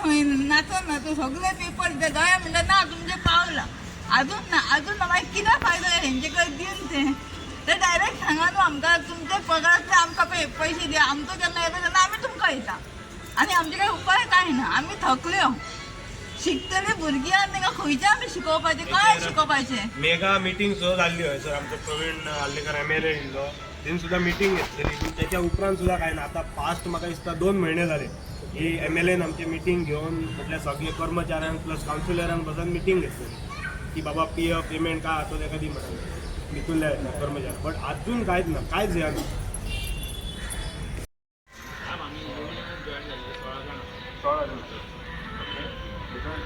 थंय नाचून नाचून सगळे पेपर दिता. दया म्हणटा ना तुमचें पावलां अजून ना अजून ना. मागीर कितें फायदो हेंचे कडेन दिवन ते ते डायरेक्ट सांगा न्हू आमकां तुमचे पगारांतले आमकां पयशे दिया. आमचो जेन्ना येता तेन्ना आमी तुमकां दिता. आनी आमचे कडेन उपाय कांय ना. आमी थकल्यो. शिकतली भुरगीं आनी तांकां खंयचें आमी शिकोवपाचें, काय शिकोवपाचें? मेगा मिटींग सुद्दां जाल्ली हय सर. आमचो प्रवीण आर्लेकर एमएलए येयल्लो, तेणी सुद्दां मिटींग घेतलेली, पूण त्याच्या उपरांत सुद्दां कांय ना. आतां पास्ट म्हाका दिसता 2 म्हयने जाले ही एमएलएन आमची मिटींग घेवन, म्हटल्यार सगळे कर्मचाऱ्यांक प्लस कावन्सिलरांक बसून मिटींग घेतलेली की बाबा पीएफ पेमेंट काय आसा तो तेका दी म्हणून भितूरल्या कर्मचारी. बट अजून कांयच ना, कांयच हें ना. आमी युनियनात जॉईन जाल्ले 16 जाण. 16 जाण.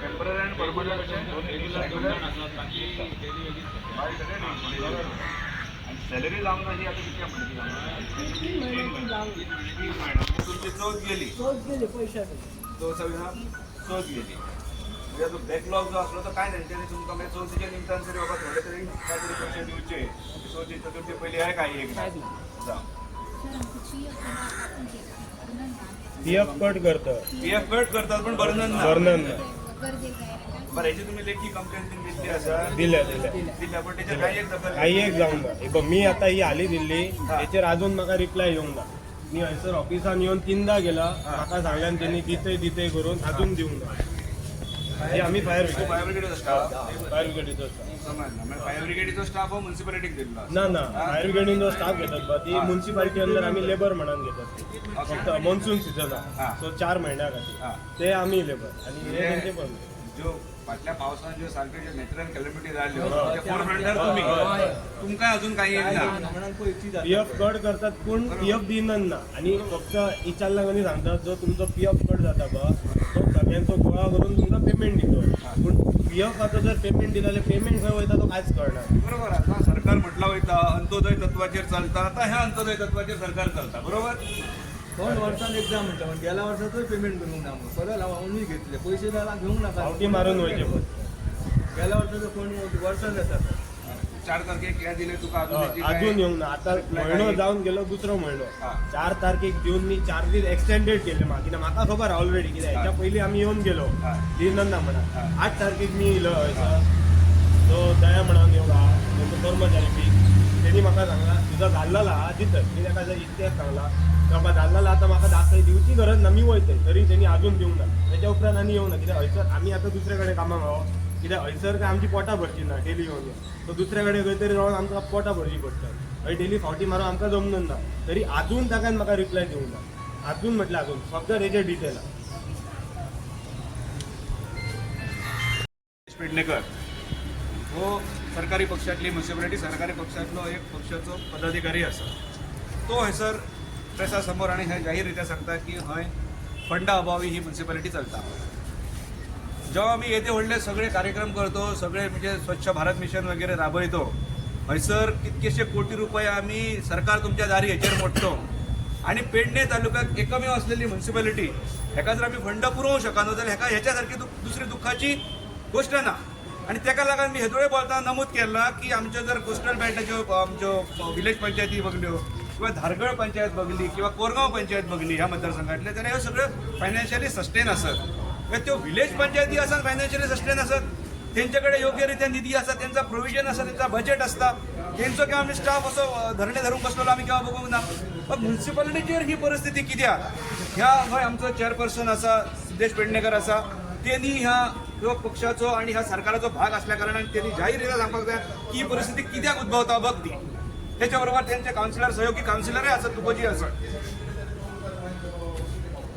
टेम्पररी आनी परमनंट कशें? रेग्युलर 2 जाण आसात, बाकी डेली वेजीस. बाकी सगळे daily. आनी सॅलरी जावंक ना ही आतां कितल्या म्हयन्याची जावंक ना? 3 म्हयने. म्हणजे तुमची चवथ गेली. चवथ गेली पयशाची. चवथ चवथ गेली. म्हणजे तो बॅकलॉग जो आसलो तो काय तेंच्यांनी तुमकां मागीर चवथीच्या निमतान तरी बाबा थोडे तरी काय तरी पयशे दिवचे. चवथी चतुर्थी पयली हांवें काही एक ना जावं. पीएफ कट करता. पीएफ कट करतात पण बर्नन ना. बर्नन ना. बरं, हेची तुम्ही लेखी कंप्लेन बीन दिल्ली आसा? दिल्या दिल्या. दिल्या, पण तेचेर काही एक दखल काही एक जावंक ना. हे बघ, मी आता ही हाली दिल्ली तेचेर अजून म्हाका रिप्लाय येवंक ना. मी हयसर ऑफिसान येवन 3दा गेला, म्हाका सांगल्यान तेणी दितय दितय करून अजून दिवंक ना. हे आमी फायर ब्रिगेड. फायर ब्रिगेडीचो स्टाफ. फायर ब्रिगेडीचो स्टाफ. समजला. म्हणजे फायर ब्रिगेडीचो स्टाफ हो म्युन्सिपालिटीक दिल्लो आसा. ना ना, फायर ब्रिगेडीन जो स्टाफ घेतात बा ती मुन्सिपालिटी अंदर आमी लेबर म्हणून घेतात फक्त मॉन्सून सिजन सो 4 म्हयन्या खातीर ते आमी लेबर आनी हे तेंचे बंद. ज्यो फाटल्या पावसान ज्यो सारक्यो ज्यो नॅचरल कॅलमिटी जाल्ल्यो त्या फोरफ्रंटार तुमी, तुमकां अजून काही एक ना. पीएफ कट करतात पूण पीएफ दिनन ना. आनी फक्त विचारला आनी सांगतात जो तुमचो पीएफ कट जाता पळय तो सगळ्यांचो गोळा करून तुमकां पेमेंट दितो, पूण पीएफाचो जर पेमेंट दिला जाल्यार पेमेंट खंय वयता तो कांयच कळना. बरोबर. आता सरकार म्हटलं वयता अंत्योदय तत्वाचेर चलता, आता ह्या अंत्योदय तत्वाचेर सरकार चलता. बरोबर. दोन वर्सान एकदा म्हणटा, पण गेल्या वर्साचोय पेमेंट करूंक ना. परत हांव घेतले पयशे जाल्यार घेवंक नाका. फावटी मारून वयचे पडटा. गेल्या वर्साचो कोण वर्सान जाता. 4 तारखेक हे दिले तुका अजून तेची काय- अजून येवंक ना. आता reply म्हयनो काय- जावन गेलो, दुसरो म्हयनो. हा. 4 तारखेक दिवन मी 4 दीस एक्सटेंडेड केले. मागीर म्हाका खबर ऑलरेडी कित्याक हेच्या पयलीं आमी येवन गेलो दिनन ना म्हणा. 8 तारखेक मी येयलो हयसर, तो दया म्हणून येवंक आहा तेंचो कर्मचारी बी, तेणी म्हाका सांगला तुजो जाल्लो आहा दितय. मी ताका जर इतिहास सांगला बाबा जाल्लो आतां म्हाका दाखय दिवची गरज ना, मी वयतय. तरी तेणी अजून दिवंक ना. तेच्या उपरांत आनी येवंक ना कित्याक हयसर आमी आतां दुसरे कडेन कामाक आहो, कित्याक हयसर काय आमची पोटां भरची ना. डेली येवन येवन सो दुसरे कडेन खंय तरी रावन आमकां पोटां भरची पडटा. हय डेली फावटी मारून आमकां जमनन ना. तरी अजून ताका म्हाका रिप्लाय दिवंक ना. अजून म्हटल्यार अजून फक्त तेजे डिटेल आहा. पेडणेकर हो सरकारी पक्षातली म्युन्सिपालिटी सरकारी पक्षातलो एक पक्षाचो पदाधिकारी आसा. तो हयसर प्रेसा समोर आनी हे जाहीर रित्या सांगता की हय फंडा अभावी ही म्युन्सिपालिटी चलता. जेव्हा आमी येदे व्हडले सगळे कार्यक्रम करतो, सगळे म्हणजे स्वच्छ भारत मिशन वगैरे राबयतो, हयसर कितकेशे कोटी रुपये आमी सरकार तुमच्या दारी हेचेर मोडटो आनी पेडणे तालुक्यात एकमेव असलेली म्युन्सिपालिटी हेका जर आमी फंड पुरोवंक शकना जाल्यार हेका हेच्या सारकी दुसरी दुख्खाची गोश्ट ना. आनी तेका लागून मी हेदोळे बोलतना नमूद केलां की आमच्यो जर कोस्टल बेल्टाच्यो आमच्यो विलेज पंचायती बघल्यो किंवा धारगळ पंचायत बघली किंवा कोरगांव पंचायत बघली ह्या मतदारसंघातले, जाल्यार ह्यो सगळ्यो फायनान्शियली सस्टेन आसत. म्हणजे त्यो विलेज पंचायती आसात फायनान्शियली सस्टेन आसत, तेंचे कडेन योग्य रित्या निधी आसा, तेंचा प्रोविजन आसा, तेंचा बजेट आसता, तेंचो केन्ना आमी स्टाफ असो धरणे धरूंक बसलेलो आमी केन्ना बघूंक ना. पण म्युन्सिपालिटीचेर ही परिस्थिती कित्याक? ह्या हय आमचो चेअरपर्सन आसा सिद्धेश पेडणेकर आसा, तेनी ह्या ह्यो पक्षाचो आनी ह्या सरकाराचो भाग असल्या कारणान तेनी जाहीर रित्या सांगपाक जाय की ही परिस्थिती कित्याक उद्भवता बघ ती. तेच्या बरोबर तेंचे कावन्सिलर, सहयोगी कावन्सिलरय आसात, तुकोजी आसात.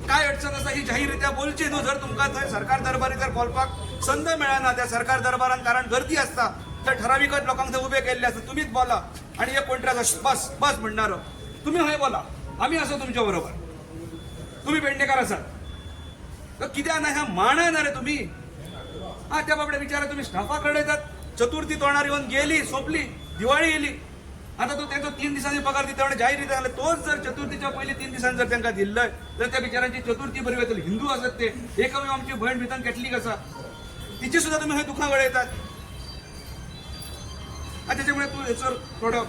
काय अडचण आसा ही जाहीररित्या बोलची न्हू. जर तुमकां थंय सरकार दरबारी जर बोलपाक संद मेळना त्या सरकार दरबारान, कारण गर्दी आसता, थंय ठराविकच लोकांक थंय उबे केल्ले आसता, तुमीच बोला आनी एक कोण तरी आसा बस बस म्हणणारो, तुमी हय बोला, आमी आसा तुमच्या बरोबर, तुमी पेडणेकार आसात तर कित्याक ना ह्या माणा ना रे तुमी. हा त्या बाबडे विचारा तुमी स्टाफाक रडयतात. चतुर्थी तोंडार येवन गेली, सोंपली, दिवाळी येयली, आता तो तेंचो 3 दिसांनी पगार दिता म्हणून जाहीर रित्या सांगलें. तोच जर चतुर्थीच्या पयलीं 3 दिसांनी जर तांकां दिल्लय तर त्या बिचारांची चतुर्थी बरी वतली. हिंदू आसत ते, एकमेव आमची भयण भितर कॅथलीक आसा, तिची सुद्धा तुमी हय दुखां गळयतात. आनी त्याच्यामुळे तूं हेचो थोडो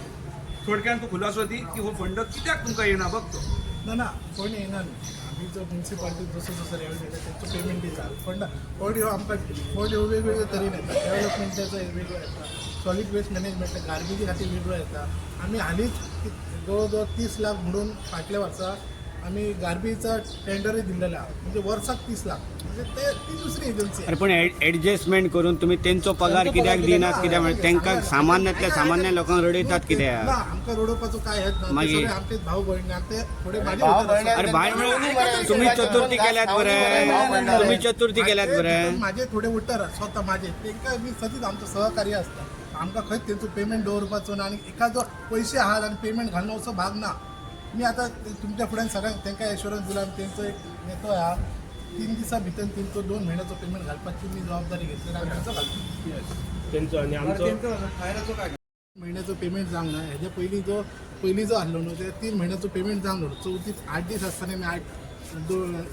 थोडक्यान तूं खुलासो दी की हो फंड कित्याक तुमकां येना बघ तो. ना ना, कोण येना न्हू. आमी जो मुन्सिपालिटी जसो जसो रेवेन्यू येता तेंचो पेमेंट दिता. फंड फंड ह्यो आमकां फंड ह्यो वेगवेगळे तरेन येता. डेवलपमेंटाचो वेगळो येता, सॉलीड वेस्ट मॅनेजमेंट गार्बेजी खातीर वेगळो येता. आमी हालींच जवळ जवळ 30 लाख म्हणून फाटल्या वर्सा आमी गार्बेजचा टेंडरय दिल्लेले आहा. म्हणजे वर्साक 30 लाख म्हणजे ते ती दुसरी एजन्सी. अरे पण एडजस्टमेंट करून तुम्ही तेंचो पगार कित्याक दिनात? कित्याक म्हणजे तेंकां सामान्यांतल्या सामान्य लोकांक रडयतात कित्याक? ना, आमकां रडोवपाचो काय हेत ना. ते मागीर? सगळे आमचे भाव भयण ते थोडे मागीर भाव उतर भयण आसा. अरे भाय म्हणून तुम्ही चतुर्थी केल्यात बरे, तुम्ही चतुर्थी केल्यात बरे. माझे थोडे उतर आसा, स्वता माझे तेंकां बी सदींच आमचो सहकार्य आसता. आमकां खंयच तेंचो पेमेंट दवरपाचो ना आनी एखादो पयशे आहात आनी पेमेंट घालून असो भाग ना. मी आतां तुमच्या फुड्यान सगळ्यांक तेंकां एश्योरन्स दिला आनी तेंचो एक नेतो आहा, 3 दिसां भितर तेंचो 2 म्हयन्याचो पेमेंट घालपाची मी जबाबदारी घेतली आनी तेंचो घालतलो. तेंचो आनी आमचो फायराचो काय म्हयन्याचो पेमेंट जावंक ना. हेज्या पयलीं जो आहलो न्हू ते 3 म्हयन्याचो पेमेंट जावंक ना. चवथी 8 दीस आसतना आमी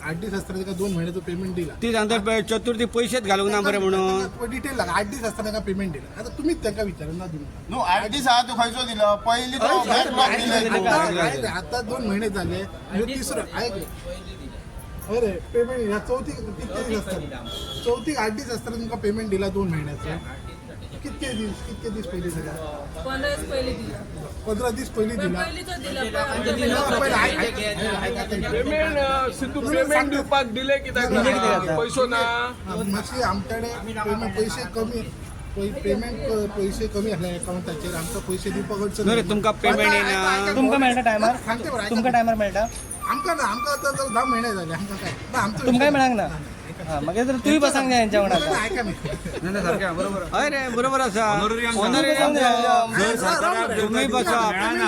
8 दीस आसतना ताका 2 म्हयन्याचो पेमेंट दिला. ती सांगता चतुर्थी पैशेच घालूंक ना बरें म्हणून. डिटेल लाग 8 दीस आसतना ताका पेमेंट दिला. आतां तुमीच तांकां विचारा ना दिवंक. न्हू 8 दीस आहा तूं खंयचो दिलो पयलीं तो बॅकलॉग दिले. आतां 2 म्हयने जाले आनी तिसरो आयक. अरे पेमेंट ह्या चवथीक कितके दीस आसतना, चवथीक 8 दीस आसतना तुमकां पेमेंट दिला 2 म्हयन्याचो. कितके दीस, कितके दीस पयलीं दिला? 15 दीस पयलीं दिला. 15 दीस पयलीं दिला. पयलींचो दिला. पेमेंट सिद्धू पेमेंट दिवपाक दिले कित्याक ना? पयसो ना. मातशी आमच्याकडे पेमेंट पयशे कमी, पेमेंट पयशे कमी आसले अकाउंटाचेर आमकां पयशे दिवपाक अडचण. न्हू रे, तुमकां पेमेंट येना. तुमकां मेळटा टायमार? सांगते बरं, ऐका. तुमकां टायमार मेळटा? आमकां ना, आमकां आतां जर 10 म्हयने जाले आमकां काय ना. आमचो तुमकांय विशय मेळांक ना? हा, मागीर तर तुय बसांक जाय हेंच्या वांगडा. ना, ऐका न्ही. नाही सारखें बरोबर. हय रे, बरोबर आसा. Honorarium तुम्ही बसा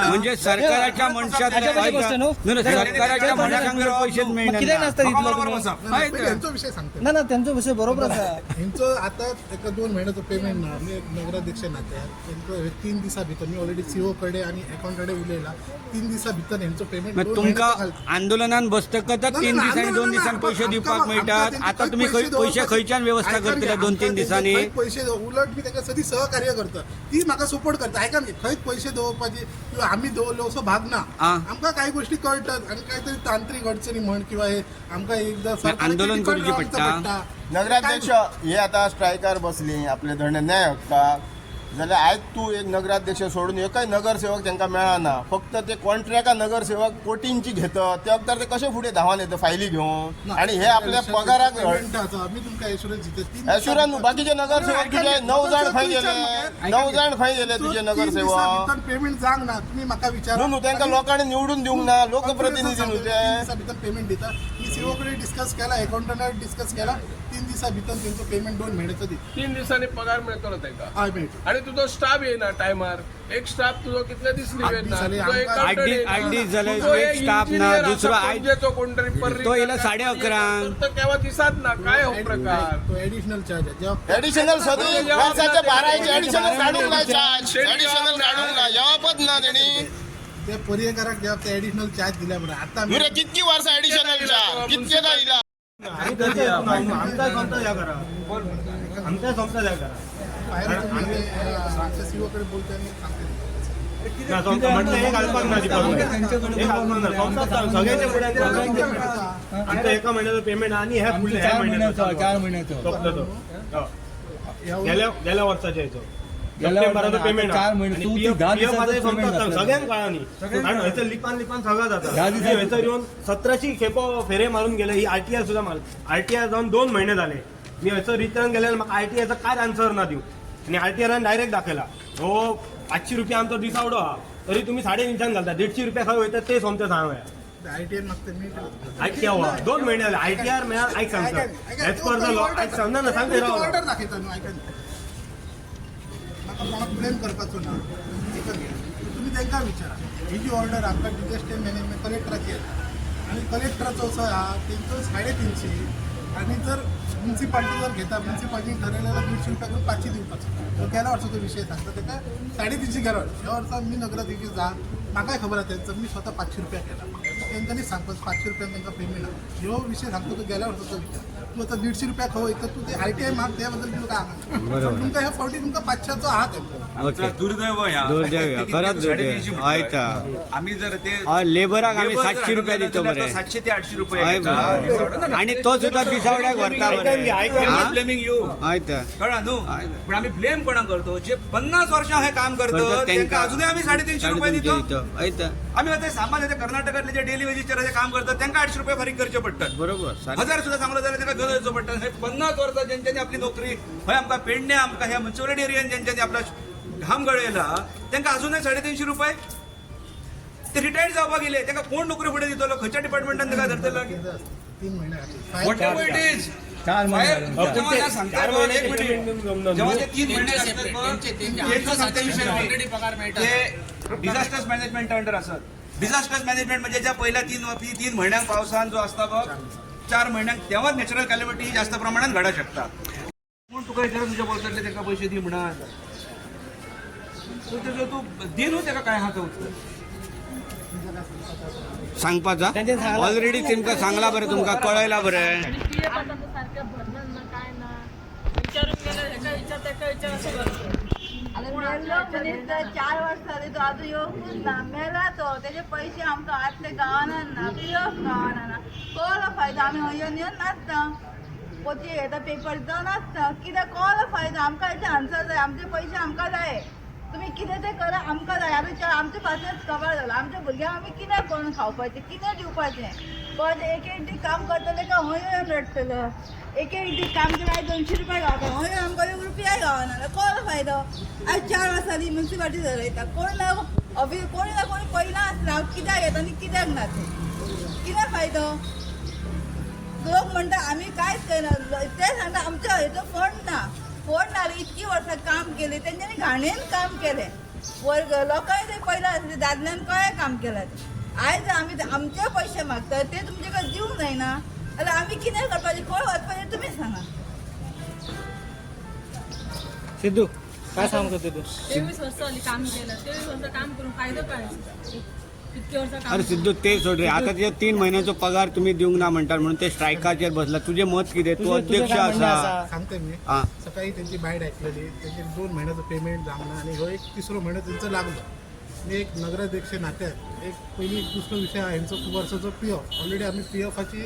म्हणजे सरकाराच्या मनशाक हाच्या पयली गोश्ट न्हू. सरकाराच्या मनशांक जर पैशेच मग मेळना. कित्याक नासता म्हाका तितलो बरोबर तुमी? बसप. ना, ना, पयलीं हेंचो विशय सांगता. ना ना, तेंचो विशय बरोबर आसा. हेंचो आतां एका 2 म्हयन्याचो पेमेंट ना. आमी नगराध्यक्ष नात्यान तेंचो हे 3 दिसां भितर मी ऑलरेडी सीओ कडेन आनी अकाउंट कडेन उलयला. 3 दिसां भितर हेंचो पेमेंट मागीर तुमकां आंदोलनान बसतकच 3 दिसांनी 2 दिसांनी पयशे दिवपाक मेळटात. आतां तुमी पयशे खंयच्यान वेवस्था करतले 2-3 दिसांनी? पयशे उलट मी तांकां सदी सहकार्य करता, ती म्हाका सपोर्ट करता. आयका न्ही, खंयच पयशे दवरपाची किंवा आमी दवरलो असो भाग ना. आमकां कांय गोश्टी कळटात आनी कांय तरी तांत्रीक अडचणी म्हण किंवा हे आमकां एकदां सरकाराचेर आंदोलन depend करूचें रावचें पडटा. नगराध्यक्ष हे आता स्ट्रायकार बसली आपले धरणे न्याय हक्काक जाल्यार आयज तूं एक नगराध्यक्ष सोडून एकय नगरसेवक तांकां मेळना. फक्त ते कॉन्ट्रॅक्टा नगरसेवक कोटींची घेतात ते वखदार ते कशे फुडें धांवन येता फायली घेवन आनी हे आपल्या पगाराक पेमेंटाचो आमी तुमकां एश्युरन्स दिता. 3 एश्युरन्स बाकीचे नगरसेवक तुजे 9 जाण खंय गेले? 9 जाण खंय गेले तुजे नगरसेवक? पेमेंट जावंक ना तुमी म्हाका विचारा. न्हू न्हू तांकां लोकांनी निवडून दिवंक ना, लोकप्रतिनिधी न्हू ते. 3 दिसां भितर पेमेंट दिता. मी सीओ कडेन डिस्कस केला, अकाउंटंटा डिस्कस केला. 3 दिसां भितर तेंचो पेमेंट 2 म्हयन्याचो दिता. 3 दिसांनी पगार मेळटलो तांकां. हय मेळटलो. आनी तुजो स्टाफ येयना टायमार. एक स्टाफ तुजो कितले दीस लीव आठ येना. दीस जाले, तुजो आमकां- accountant येयना. आठ दीस जाले, तुजो एक एक स्टाफ ना, engineer आसा दुसरो आयज- पणजेचो कोण तरी पर्रीकार तो येयला 11:30. तो केव्हा दिसात ना. काय हो प्रकार? तो एडिशनल चार्ज आहे. जेव्हा एडिशनल सदी वर्साच्या 12 एडिशनल काडूंक ना चार्ज, एडिशनल काडूंक ना, येवपच ना तेणी. त्या पर्येकाराक जेव्हा ते एडिशनल चार्ज दिल्या बरं आता न्हू रे कितकी वर्सां एडिशनल चार्ज कितकेदा दिला? आमकां संस्था ह्या करा, आमकां संस्था ह्या करा. बाहेर तुम्ही ते, आमच्या सीओ कडे बोलते आणि सांगते. ना संस्था म्हटलं हे घालपाक ना डिपार्टमेंट, हे घालपाक ना संस्था सगळ्यांच्या फुड्यान आमचं एका महिन्याचं पेमेंट आणि ह्या फुडल्या ह्या महिन्याचो 4 म्हयन्याचो सोंपलो तो. हय. गेल्या वर्साच्या हेचो गेल्या सप्टेंबराचो वर्साचो पेमेंट 4 म्हयने, चवथीक 10 दिसांचो payment जातलो. सगळ्यांक कळना न्ही, कारण हयसर लिपान लिपान सगळं जाता. 10 दिसांनी. हयसर येवन 1700 खेपो फेरे मारून गेले. ही आरटीआर सुद्दां मार, आरटीआर जावन 2 म्हयने जाले. मी हयसर रिटर्न गेल्यार म्हाका आरटीआरचो कांयच आन्सर ना दिवं आनी आरटीआरान डायरेक्ट दाखयला हो 500 रुपया आमचो दिसावडो आहा, तरी तुमी 350 घालता. 150 रुपया खंय वयता ते सोमते सांग. आयटीआर मागते मी. आयटीआर 2 म्हयने जाले. आयटीआर म्हळ्यार आयक सांगता एज पर the law. आयक सांग ना, सांगता राव. ऑर्डर दाखयता न्हू, आयका न्ही. म्हाका कोणाक ब्लेम करपाचो ना. ऐका न्ही. तुमी तांकां विचारा. ही जी ऑर्डर आमकां डिझास्टर मॅनेजमेंट कलेक्टराची येता आनी कलेक्टराचो असो आहा तेंचो 350 आनी जर मुन्सिपाल्टी जर घेता, मुन्सिपाल्टीन ठरयलें जाल्यार 150 रुपया करून 500 दिवपाचो. तो गेल्या वर्साचो विशय सांगता ताका 350 गेलो. ह्या वर्सा मी नगराध्यक्ष जा म्हाकाय खबर आसा तेंचो, मी स्वता 500 रुपया केला. तेंच्यांनी सांगपाचो 500 रुपयान तांकां पेमेंट आहा. ह्यो विशय सांगता तो गेल्या वर्साचो विचार. तूं आतां 150 रुपया खंय वयता तूं ते आरटीआय माग त्या बद्दल तुका हांगा तुमकां ह्या फावटी तुमकां 500चो आहा तेंका. दुर्दैव ह्या दुर्दैव, खरंच दुर्दैव. हय तर. आमी जर ते हय, लेबराक आमी 700 रुपया दितो बरे. 700 ते 800 रुपये हय घेता. बरे. आणि तो सुद्धा दिसावड्याक व्हरता बरे. Not blaming you. हय तर. कळ्ळा न्हू, पण आमी ब्लेम कोणाक करतो? जे 50 वर्षां हे काम करतो तेंका अजूनय आमी 350 रुपये दितो. हय तर. आमी आतां सामान्य ते कर्नाटकांतले जे डेली वेजीचेर जे काम करतात तेंका 800 रुपये फारीक करचे पडटात. बरोबर. 1000 सुद्दां सांगलो जाल्यार तेंका घेवन वचचो पडटा. हे 50 वर्सां जेंच्यांनी आपली नोकरी हय आमकां पेडणे आमकां ह्या म्युनिसिपालिटी एरियान जेंच्यांनी आपलो घाम गळयला तेंका अजूनय 350 रुपये. ते रिटायर्ड जावपाक गेले तेंका कोण नोकरी फुडें दितलो? खंयच्या डिपार्टमेंटान तेका धरतलो? 3 महिने what ever it is. जेव्हा ते 3 महिने ते डिझास्टर्स मॅनेजमेंट अंडर असत. डिझास्टर्स मॅनेजमेंट म्हणजे ज्या पहिल्या 3 म्हयन्यांक पावसान जो आसता बघ 4 म्हयन्यांक तेव्हाच नॅचरल कॅलिमिटी ही जास्त प्रमाणात घडा शकता. कोण तुका विचारा तुझ्या बोलसांतले तेका पैसे दी म्हणा तेजो तूं दी न्हू तेका काय आहा तो उत्तर सांगपाचा ऑलरेडी तुमकां सांगला बरें, तुमकां कळयला बरें. मेल्लो मनीस 4 वर्सां जाली तो आजून येवकूच ना. मेला तो, तेजे पयशे आमकां आतले गावना ना, पी एफ गावना ना. कसलो फायदो? आमी हय येवन येवन नाचता, पोती येता पेपर जावन नाचता. कितें कसलो फायदो आमकां? हेचे आन्सर जाय. आमचे पयशे आमकां जाय. तुमी कितें तें करा, आमकां जाय. आमी आमचे पासून कबार जाला. आमच्या भुरग्यांक आमी कितें करून खावपाचें, कितें दिवपाचें? पण एक एक दीस काम करतले काय हय येवन रडटलो. एक एक दीस काम केल्यार 200 रुपया गावता, हय आमकां 1 रुपया गावना. कसलो फायदो? आज 4 वर्सांनी म्युनिसिपालिटी चलयता, कोण ना ऑफिस, कोणी ना कोणी पयला आसता हांव कित्याक येता आनी कित्याक ना तें. कितें फायदो? लोक म्हणटा आमी कांयच करना. ते सांगता आमच्या हेचो फंड ना, फंड ना. इतकी वर्सां काम केली तेंच्यांनी, घाणेन काम केलें. वर्ग लोकांनी ते पयला आसले दादल्यान कळ्ळें काम केलां. आयज आमी आमचे पयशे मागतात ते तुमचे कडेन दिवंक जायना जाल्यार आमी कितें करपाचें, खंय वचपाचें तुमी सांगा. सिद्धू काय सांगतो तू? 23 वर्सां जाली काम केलं, 23 वर्सां काम करून फायदो काय? इतके वर्सां काम. अरे सिद्धू ते सोड रे, आतां तुजे 3 म्हयन्याचो पगार तुमी दिवंक ना म्हणटात म्हणून ते स्ट्रायकाचेर बसला. तुजें मत कितें? तूं अध्यक्ष आसा. सांगते मी. सकाळी त्यांची बायट ऐकलेली, त्यांचे 2 महिन्याचं पेमेंट जावंक ना आनी हो एक 3रो म्हयनो तेंचो लागलो. मी एक नगराध्यक्ष नात्यात एक पहिली दुसरो विषय आहे हेंचो खूब वर्साचो पी एफ. ऑलरेडी आमी पी एफाची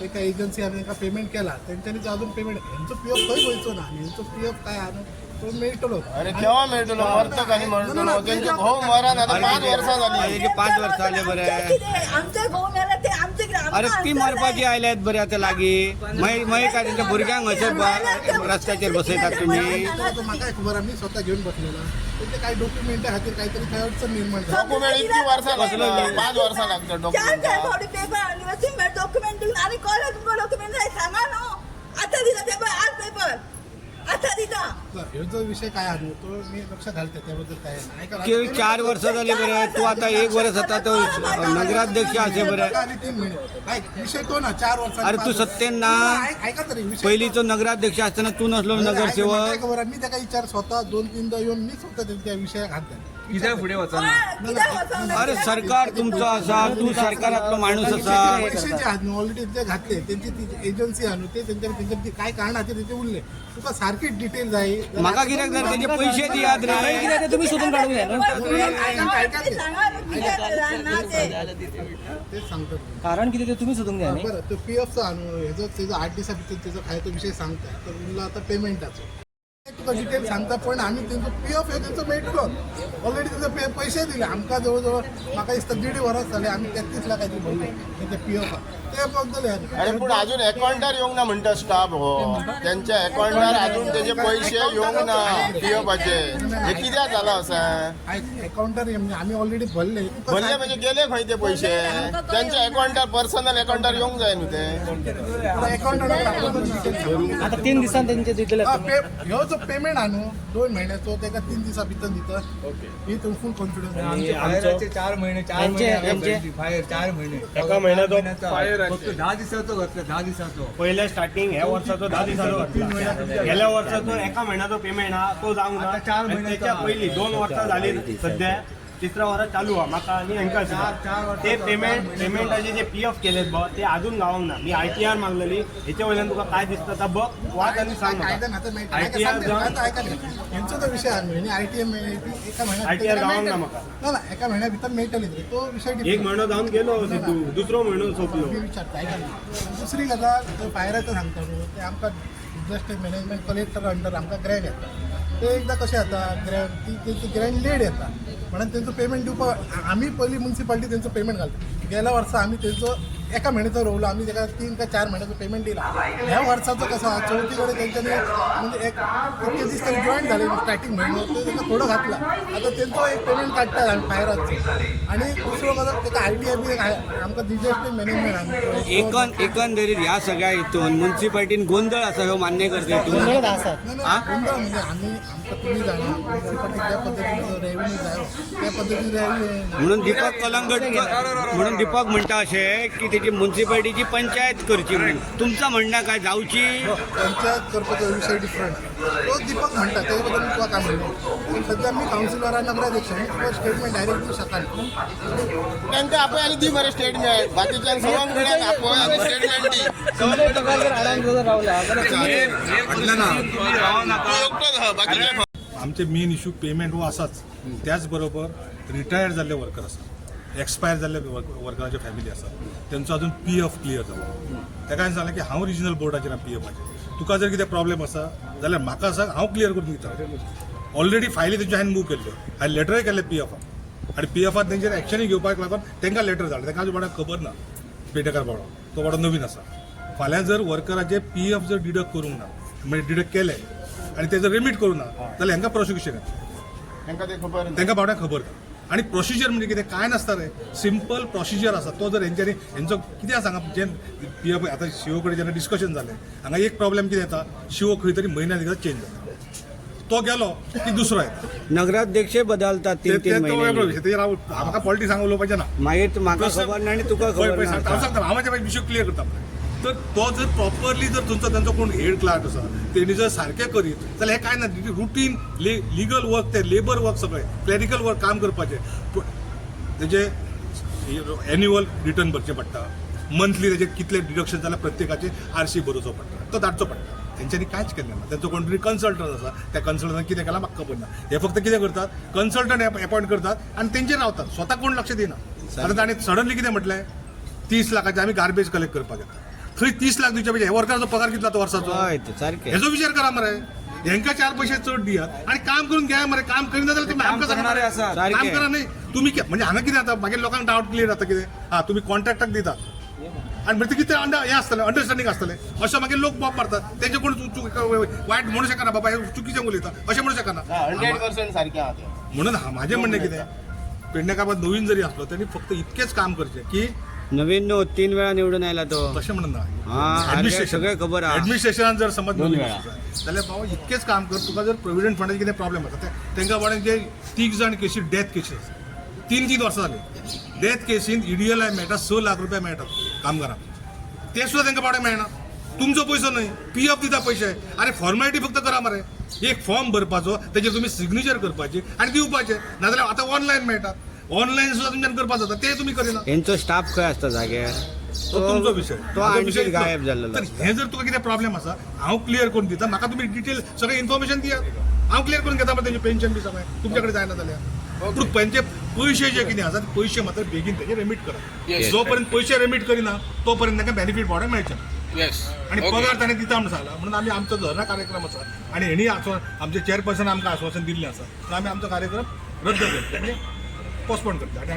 एका एजन्सी आमी तांकां पेमेंट केला, तेंच्यांनी अजून पेमेंट हेंचो पी एफ खंय वयचो ना आनी हेंचो पी एफ काय आहा न्हू तो मेळटलो. अरे केव्हा मेळटलो? मरतक आनी मरतलो. तेंचे घोव मरान आतां 5 वर्सां जाली. 5 वर्सां जाली बरें. आमचे घोव मेला ते आमचे. अरे ती मरपाची आयल्यात बरें आतां लागीं. मागीर काय तेंच्या भुरग्यांक हयसर रस्त्याचेर बसयतात तुमी? म्हाका खबर आमी स्वता घेवन बसलेलो. तेंचे कांय डॉक्युमेंटा खातीर कांय तरी थंय अडचण निर्माण जाली. डॉक्युमेंट इतकी वर्सां लागतात, 5 वर्सां लागतात डॉक्युमेंट. 4 फावटी पेपर हाडले, डॉक्युमेंट दिवन आनी कळ्ळें तुमकां डॉक्युमेंट जाय सांगा न्हू. आतां दिता पेपर, आज पेपर आतां दिता. ह्यो जो विषय काय आहा न्हू तो मी लक्षात घालते, त्याबद्दल काय नाही. 4 वर्सां जाली बरें, तूं आतां 1 वर्स आतां तो नगराध्यक्ष आसे बरें. 3 महिने विषय तो ना 4 वर्सां. अरे तूं सत्तेन ना, पयलींचो नगराध्यक्ष आसतना तूं नासलो नगरसेवक. खबर मी ताका विचार स्वता 2-3दा येवन मी स्वता त्या विशयाक हात घाल. कित्याक फुडें वचना? अरे सरकार तुमचो आसा, तूं सरकारांतलो माणूस आसा. पैसे जे आहात न्हू ऑलरेडी ते घातले, तेंची ती एजन्सी आहा न्हू ते तेंच्या तेंच्या काय कारण खातीर तेचे उरले. तुका सारकी डिटेल जाय. म्हाका कित्याक जाय तेजे पयशे दियात रे. तुमी सोदून काडूंक जाय न्हू. तेच सांगता कारण कितें ते तुमी सोदूंक जाय. बरं, तो पी एफचो आहा न्हू हेजो तेजो 8 दिसां भितर तेजो काय तो विशय सांगता. तर उरला आतां पेमेंटाचो तुका डिटेल सांगता, पण आमी तेंचो पी एफ हे तेंचो मेळटलो. ऑलरेडी तेंचो पयशे दिले आमकां, जवळ जवळ म्हाका दिसता 1.5 वरां जाले आमी 33 लाख कांयतरी भरले तेंच्या पी एफाक. ते बद्दल अरे पूण अजून अकाउंटार येवंक ना म्हणटा स्टाफ. हो तेंच्या अकाउंटार अजून तेजे पयशे येवंक ना पी एफाचे. हे कित्याक जालां अशें? अकाउंटार आमी ऑलरेडी भरले. भरले म्हणजे गेले खंय ते पयशे? तेंच्या अकाउंटार, पर्सनल अकाउंटार येवंक जाय न्हू ते. अकाउंटार आतां 3 दिसान तेंचे दितले. ह्यो जो पेमेंट आहा न्हू 2 म्हयन्याचो तेका 3 दिसां भितर दिता. ही तुमकां फूल कॉन्फिडन्स. 4 महिने 4 महिने फायर 4 महिने एका म्हयन्याचो फक्त 10 दिसाचो घातला. 10 दिसाचो पयल्या स्टार्टिंग ह्या वर्साचो 10 दिसाचो घातला. गेल्या वर्साचो एका म्हयन्याचो पेमेंट आहा तो जावंक ना. 4 महिने त्याच्या पयलीं 2 वर्सां जाली सद्या तिसरा वरा चालू आहा म्हाका आनी हेंकां सुद्दां. ते पेमेंटाचे जे पी एफ केलेत बघ ते अजून गावंक ना. मी आयटीआर मागलेली, हेच्या वयल्यान तुका काय दिसता ता बघ, वाच आनी सांग कायद्यान म्हाका. आता मेळटा. आयटीआर जावन आयका हेंचो तो विशय आहा न्हू, आनी आयटीएम एका म्हयन्या ITR गावंक ना म्हाका. ना ना, एका म्हयन्या भितर मेळटली रे, तो विशय एक different. म्हयनो जावन गेलो सिद्धू, दुसरो म्हयनो सोंपलो. मी विचारता आयका न्ही. दुसरी गजाल तो फायराचो सांगता न्हू, ते आमकां डिजास्टर मॅनेजमेंट कलेक्टर अंडर आमकां ग्रँड येता. ते एकदां कशें जाता ग्रँड, ती तेंची ग्रँड लेट येता म्हणून तेंचो पेमेंट दिवपाक आमी पयलीं मुन्सिपालिटी तेंचो पेमेंट घालता. गेल्या वर्सा आमी तेंचो एका म्हयन्याचो रोवलो, आमी तेका 3 का 4 म्हयन्याचो पेमेंट दिला. ह्या वर्साचो कसो आहा, चवथी कडेन तेंच्यांनी म्हणजे एक इतके दीस तरी जॉईन झाले स्टार्टींग म्हयनो, ते तेका थोडो घातला. आतां तेंचो एक पेमेंट काडटात आमी फायराचो. आनी दुसरो गजाल तेका आयटीआय बी आमकां डिजास्टर मॅनेजमेंट एकंदरीत ह्या सगळ्या हितून मुन्सिपालिटीन गोंदळ आसा ह्यो मान्य करता तूं? गोंदळच आसा. ना, गोंदळ म्हणजे आमी आमकां तुमी जाणा मुन्सिपालिटी ज्या पद्दतीन रेव्हेन्यू जायो त्या पद्दतीन रेव्हेन्यू. म्हणून दीपक कलंगटकर, म्हणून दीपक म्हणटा अशें की तेची मुन्सिपालिटीची पंचायत करची म्हणून. तुमचा म्हणणं काय जावची? पंचायत करपाचो विशय डिफरंट. तो दीपक म्हणटा तेजे बद्दल तुका काय म्हणणं? पूण सध्या मी कावन्सिलर आनी नगराध्यक्ष, मी तुका स्टेटमेंट डायरेक्ट दिवं शकना. तांकां आपय आनी दी मरे स्टेटमेंट, बाकीच्या सगळ्यां कडेन आपय आनी स्टेटमेंट दी. तुमचो पगार जर आराम जर रावला जाल्यार तूं एकटोच आहा, बाकीच्या आमचे मेन इशू पेमेंट हो आसाच, त्याच बरोबर रिटायर्ड जाल्ले वर्कर आसा, एक्सपायर जाल्ले वर्करांच्यो फॅमिली आसा, तेंचो अजून पी एफ क्लियर जालो. तेका हांवें सांगलें की हांव रिजनल बोर्डाचेर पी एफाचेर, तुका जर कितें प्रॉब्लेम आसा जाल्यार म्हाका सांग, हांव क्लियर करून दिता. ऑलरेडी फायली तेंच्यो हांवें मूव केल्ल्यो, हांवें लेटरय केल्ले पी एफाक, आनी पी एफान तेंचेर एक्शनूय घेवपाक लागून तांकां लेटर धाडलें. तांकां अजून कोणाक खबर ना, पेडणेकार बाबडो तो बाबडो नवीन आसा. फाल्यां जर वर्कराचे पी एफ जर डिडक्ट करूंक ना, म्हणजे डिडक्ट केले आनी ते जर रिमीट करूं ना जाल्यार हांकां प्रोसिक्युशन येता. तांकां तें खबर ना. तांकां बाबड्यांक खबर ना. आनी प्रोसिजर म्हणजे कितें कांय नासता रे, सिंपल प्रोसिजर आसा. तो जर हेंच्यांनी हेंचो कितें आसा हांगा जे पी एफ आतां शिओ कडेन जेन्ना डिस्कशन जालें, हांगा एक प्रॉब्लेम कितें येता, शिओ खंय तरी म्हयन्यान एकदां चेंज जाता, तो गेलो की दुसरो येता. नगराध्यक्ष बदलतात ते 3-3 ते तो वेगळो म्हयन्यांनी. विशय, तेजेर हांव म्हाका पॉलिटिक्स हांगा उलोवपाचें ना. मागीर म्हाका खबर ना आनी तुका पळय खबर पळय ना. सांगता, हांव सांगता, हांव म्हाजे विशय क्लियर करता. तर तो जर प्रॉपरली जर तुमचो तांचो कोण हेड क्लार्क आसा तेणी जर सारकें करीत जाल्यार हें कांय ना. रुटीन लिगल वर्क, ते लेबर वर्क सगळें क्लॅरिकल वर्क काम करपाचें, तेजे एन्युअल रिटर्न भरचें पडटा, मंथली तेजे कितले डिडक्शन जाल्यार प्रत्येकाचे आरसी बरोवचो पडटा, तो धाडचो पडटा. तेंच्यांनी कांयच केल्लें ना. तेंचो कोण तरी कन्सल्टंट आसा, त्या कन्सल्टंटान कितें केलां म्हाका खबर ना. हे फक्त कितें करतात, कन्सल्टंट एपॉयंट करतात आनी तेंचेर रावतात, स्वता कोण लक्ष दिना. आतां ताणें सडनली कितें म्हटलें, 30 लाखाचे आमी गार्बेज कलेक्ट करपाक येता, थंय 30 लाख दिवचे म्हणजे हे वर्कराचो पगार कितलो आतां वर्साचो? हय ते सारकें. हेजो विचार करा मरे. हेंकां 4 पयशे चड दियात आनी काम करून घेया मरे. काम करिना जाल्यार तुमी आमकां करणारे आसात. काम करा न्ही तुमी. म्हणजे हांगा कितें जाता, मागीर लोकांक डावट क्लियर जाता कितें हा तुमी कॉन्ट्रॅक्टाक दितात आनी म्हणजे कितें हें आसतलें, अंडरस्टँडींग आसतलें, अशें मागीर लोक बोब मारतात. तेंचे कोण वायट म्हणू शकना, बाबा हे चुकीचें उलयता अशें म्हणू शकना. 100% सारकें आहा तें. म्हणून म्हाजें म्हणणें कितें, पेडणेकार नवीन जरी आसलो तेणी फक्त इतकेंच काम करचें की नवीन न्हू, 3 वेळा निवडून आयला तो. तशें म्हणून ना, एडमिनिस्ट्रेशन सगळें खबर आहा. एडमिनिस्ट्रेशनान जर समज नवीन जाल्यार बाबा इतकेंच काम कर, तुका जर प्रोविडंट फंडाचे कितें प्रॉब्लेम आसा तेंकां बाबा जे 3 जाण केशी डेथ केशी आसा, 3-3 वर्सां जाली डेथ केसीन ईडीएलआय मेळटा, 6 लाख रुपया मेळटा कामगारांक, ते सुद्दां तेंकां बाबड्यांक मेळना. तुमचो पयसो न्हय, पी एफ दिता पयशे, आरे फॉर्मेलिटी फक्त करा मरे, एक फॉर्म भरपाचो, तेजेर तुमी सिग्नेचर करपाची आनी दिवपाचें. नाजाल्यार आतां ऑनलायन मेळटा, ऑनलायन सुद्दां तुमच्यान करपाक जाता, ते तुमी करिना. हेंचो स्टाफ खंय आसता जाग्यार, तो तुमचो विशय, तो विशय गायब जाल्लो. तर हें जर तुका कितें प्रॉब्लेम आसा, हांव क्लियर करून दिता, म्हाका तुमी डिटेल सगळें इन्फॉर्मेशन दियात, हांव क्लियर करून घेता तेंचें पेन्शन बी सगळें तुमच्या कडेन जायना जाल्यार. पूण तेंचे पयशे जे कितें आसा ते पयशे मात्र बेगीन तेजे रेमीट करा. जो पर्यंत पयशे रेमीट करिना तो पर्यंत तांकां बेनिफीट बाबड्यांक मेळचें ना. आनी पगार ताणें दिता म्हूण सांगला, म्हणून आमी आमचो धरणा कार्यक्रम आसा आनी हेणी आमचे चेअरपर्सन आमकां आश्वासन दिल्लें आसा, आमी आमचो कार्यक्रम रद्द करता, म्हणजे पोस्टपोन करता.